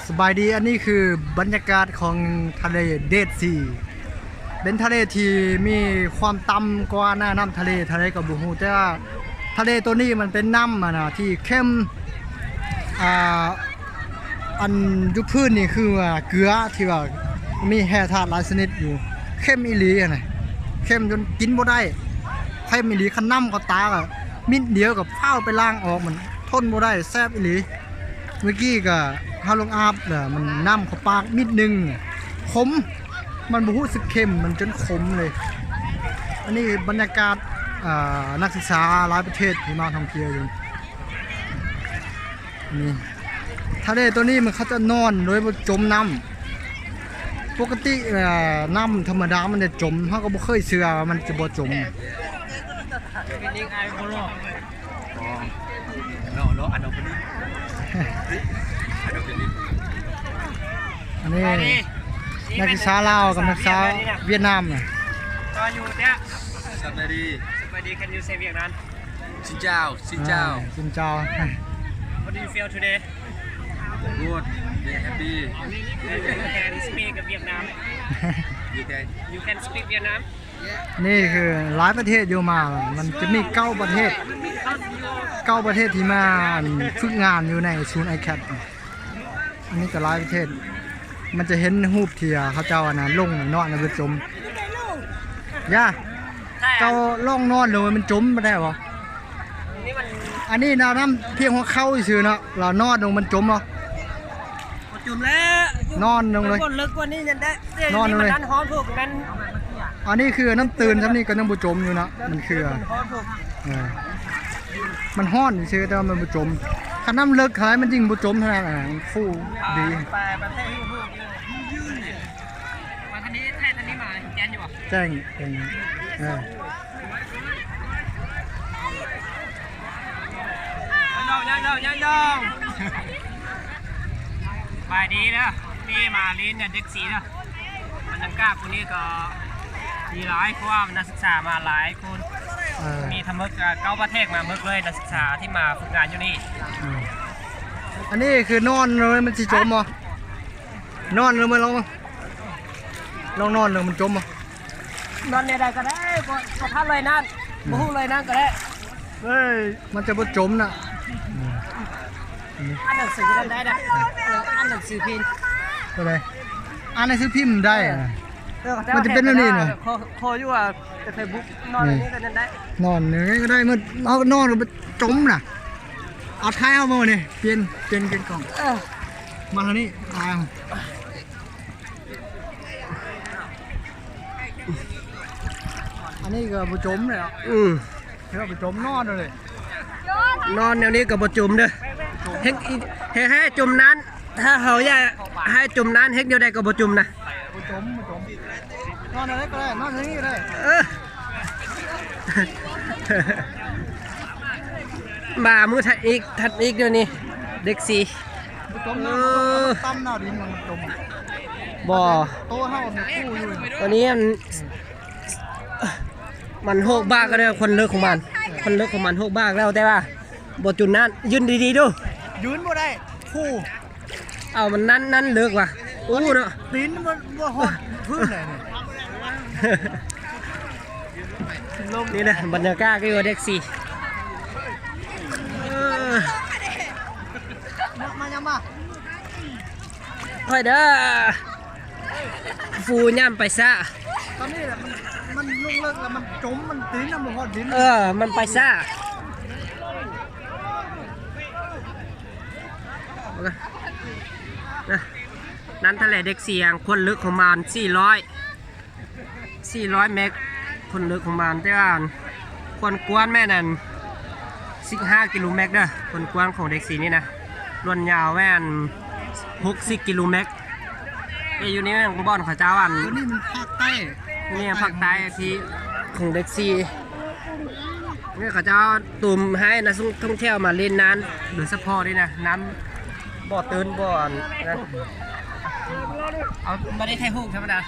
ສະບາຍດີ, ອັນນີ້ຄືບັນຍາກາດຂອງທະເລເດດຊີ ເປັນທະເລທີ່ມີຄວາມຕ່ຳກວ່າໜ້ານ້ຳທະເລ ເທົ່າໃດກໍບໍ່ຮູ້ ແຕ່ວ່າທະເລໂຕນີ້ມັນເປັນນ້ຳ ອັນນະ ທີ່ເຄັມ ອ່າ ອັນຢູ່ພື້ນນີ້ຄືວ່າເກືອທີ່ວ່າມີແຮ່ທາດຫຼາຍຊະນິດຢູ່ ເຄັມອີ່ຫຼີຫັ້ນນະ ເຄັມຈົນກິນບໍ່ໄດ້ ເຄັມອີ່ຫຼີ. ຄັນນ້ຳເຂົ້າຕາກໍມິດດຽວກໍຟ້າວໄປລ້າງອອກ ມັນທົນບໍ່ໄດ້ ແຊບອີ່ຫຼີ. ເມື່ອກີ້ກໍເຮົາລົງອາບແລ້ວ ມັນນ້ຳເຂົ້າປາກມິດໜຶ່ງ ຂົມ ມັນບໍ່ຮູ້ສຶກເຄັມ ມັນຈົນຂົມເລີຍ. ອັນນີ້ບັນຍາກາດ ອ່າ ນັກສຶກສາຫຼາຍປະເທດທີ່ມາທ່ອງທ່ຽວຢູ່. ນີ້ ທະເລໂຕນີ້ມັນ ເຂົາຈະນອນໂດຍບໍ່ຈົມນ້ຳ. ປົກກະຕິ ເອີ ນ້ຳທຳມະດາມັນຈະຈົມ ເຮົາກໍບໍ່ເຄີຍເຊື່ອວ່າມັນຈະບໍ່ຈົມ. ອັນນີ້ ສະບາຍດີ ນັກສຶກສາລາວກັບນັກສຶກສາຫວຽດນາມນະ. How are you there? ສະບາຍດີ ສະບາຍດີ Can you say Vietnam? Xin chào, xin chào. ອ່າ ຊິນເຈົ້າ. How do you feel today? Good, very happy. You can speak Vietnam. You can? You can speak Vietnam. ນີ້ຄືຫຼາຍປະເທດຢູ່ມາ ມັນຈະມີເກົ້າປະເທດ ເກົ້າປະເທດທີ່ມາຝຶກງານຢູ່ໃນສູນໄອແຄດ. ອັນນີ້ກໍຫຼາຍປະເທດ ມັນຈະເຫັນຮູບທີ່ເຂົາເຈົ້າອັນນະລົງນອນແລ້ວມັນຈົມ. ຢ່າ ເຈົ້າລອງນອນເບິ່ງ ມັນຈົມບໍ່ໄດ້ບໍ່? ອັນນີ້ນະ ນ້ຳພຽງຫົວເຂົ່າຊື່ເນາະ ລະນອນລົງມັນຈົມບໍ່? ບໍ່ຈົມແລ້ວ ນອນລົງເລີຍ ມັນເລິກກວ່ານີ້ຍັງໄດ້. ນອນລົງເລີຍ ມັນຮອນພວກນັ້ນ. ອັນນີ້ຄືນ້ຳຕື້ນຊ່ຳນີ້ກໍຍັງບໍ່ຈົມຢູ່ເນາະ ມັນຄື ມັນຮອນພວກ ເອີ ມັນຮ້ອນຊື່ ແຕ່ວ່າມັນບໍ່ຈົມ. ຄັນນ້ຳເລິກຫຼາຍມັນຍິ່ງບໍ່ຈົມເທົ່ານັ້ນ ອ່າ ມັນຟູດີ. ໄປປະເທດຮູ້ ມາທາງນີ້ ໃຫ້ທາງນີ້ມາ ແຈ້ງຢູ່ບໍ່? ແຈ້ງ ແຈ້ງ ເອີ ຍອງ ຍອງ ຍອງ ຍອງ ສະບາຍດີເດີ ນີ້ມາຫຼິ້ນເດັກຊີເດີ. ບັນຍາກາດມື້ນີ້ກໍດີຫຼາຍ ເພາະວ່ານັກສຶກສາມາຫຼາຍຄົນ ເອີ ມີທັງໝົດກໍເກົ້າປະເທດມາໝົດເລີຍ ນັກສຶກສາທີ່ມາຝຶກງານຢູ່ນີ້. ເອີ ອັນນີ້ຄືນອນເລີຍ ມັນຊິຈົມບໍ່? ນອນເລີຍ ມາລອງ ລອງນອນເລີຍ ມັນຈົມບໍ່? ນອນແນວໃດກໍໄດ້ ບໍ່ ບໍ່ທັນລອຍນ້ຳ ອືມ ບໍ່ຮູ້ລອຍນ້ຳກໍໄດ້. ເອີຍ ມັນຈະບໍ່ຈົມນະ. ອ່ານໜັງສືກໍໄດ້ນະ ອ່ານໜັງສືພິມ ໂຕໃດ? ອ່ານໜັງສືພິມໄດ້ນະ. ເອີ ມັນຈະເປັນແນວນີ້ນະ. ຂໍ ຂໍຢູ່ວ່າແຕ່ເຟສບຸກ ນອນແບບນີ້ກໍຍັງໄດ້ ນອນແບບນີ້ກໍໄດ້. ມັນເອົານອນກໍບໍ່ຈົມນະ. ເອົາ ຖ່າຍເອົາມື້ນີ້ ປ່ຽນ ປ່ຽນ ປ່ຽນກ້ອງ ເອີ ມາທາງນີ້ ຖ່າຍເອົາ. ອັນນີ້ກໍບໍ່ຈົມເລີຍເນາະ. ອືມ ເຮົາໄປຈົມນອນເລີຍ ນອນແນວນີ້ກໍບໍ່ຈົມເດີ. ເຮັດ ເຮັດໃຫ້ຈົມນ້ຳ ຖ້າເຮົາຢາກໃຫ້ຈົມນ້ຳ ເຮັດແນວໃດກໍບໍ່ຈົມນະ. ບໍ່ຈົມ ບໍ່ຈົມ ນອນແນວໃດກໍໄດ້ ນອນແນວນີ້ກໍໄດ້. ເອີ ມາມື້ຖັດອີກ ຖັດອີກດຽວນີ້ ເດັກຊີ ບໍ່ຈົມນະ. ເອີ ຕ່ຳໜ້າດິນມັນຈົມ ບໍ່ ໂຕເຮົານີ້ຄູ່ຢູ່. ຕອນນີ້ມັນ ມັນຫົກບາກກໍໄດ້ ຄວາມເລິກຂອງມັນ ຄວາມເລິກຂອງມັນຫົກບາກແລ້ວ ແຕ່ວ່າບໍ່ຈຸນນັ້ນ. ຢືນດີໆດູ ຢືນບໍ່ໄດ້ ຄູ ເອົາ ມັນນັ້ນ ນັ້ນເລິກວ່ະ. ໂອ້ເນາະ ຕີນມັນບໍ່ຮອດພື້ນເລີຍນີ້. ນີ້ນະ ບັນຍາກາດກໍຢູ່ເດັກຊີ. ເອີ ມາ ມາ ມາ ຄ່ອຍເດີ. ຟູຍ່ຳໄປຊ້າ ຕອນນີ້ແຫຼະ ມັນ ມັນລົງເລິກແລ້ວ ມັນຈົມ ມັນຕີນນະ ມັນຮອດດິນ. ເອີ ມັນໄປຊ້າ ນະ ນັ້ນທະເລເດັກຊີ ຄວາມເລິກຂອງມັນສີ່ຮ້ອຍ ສີ່ຮ້ອຍແມັດ ຄວາມເລິກຂອງມັນ. ແຕ່ວ່າຄວາມກວ້າງແມ່ນອັນ ສິບຫ້າກິໂລແມັດເດີ ຄວາມກວ້າງຂອງເດັກຊີນີ້ນະ. ລວນຍາວແມ່ນຫົກສິບກິໂລແມັດ. ແຕ່ຢູ່ນີ້ແມ່ນບ່ອນເຂົາເຈົ້າອັນ ຕົວນີ້ມັນພາກໃຕ້ ນີ້ພາກໃຕ້ທີ່ຂອງເດັກຊີ. ນີ້ເຂົາເຈົ້າຕຸມໃຫ້ນັກທ່ອງທ່ຽວມາຫຼິ້ນນ້ຳໂດຍສະເພາະນີ້ນະ ນ້ຳບໍ່ຕື້ນ ບໍ່ອັນນັ້ນ. ເອົາ ບໍ່ໄດ້ຖ່າຍຮູບທຳມະດາ.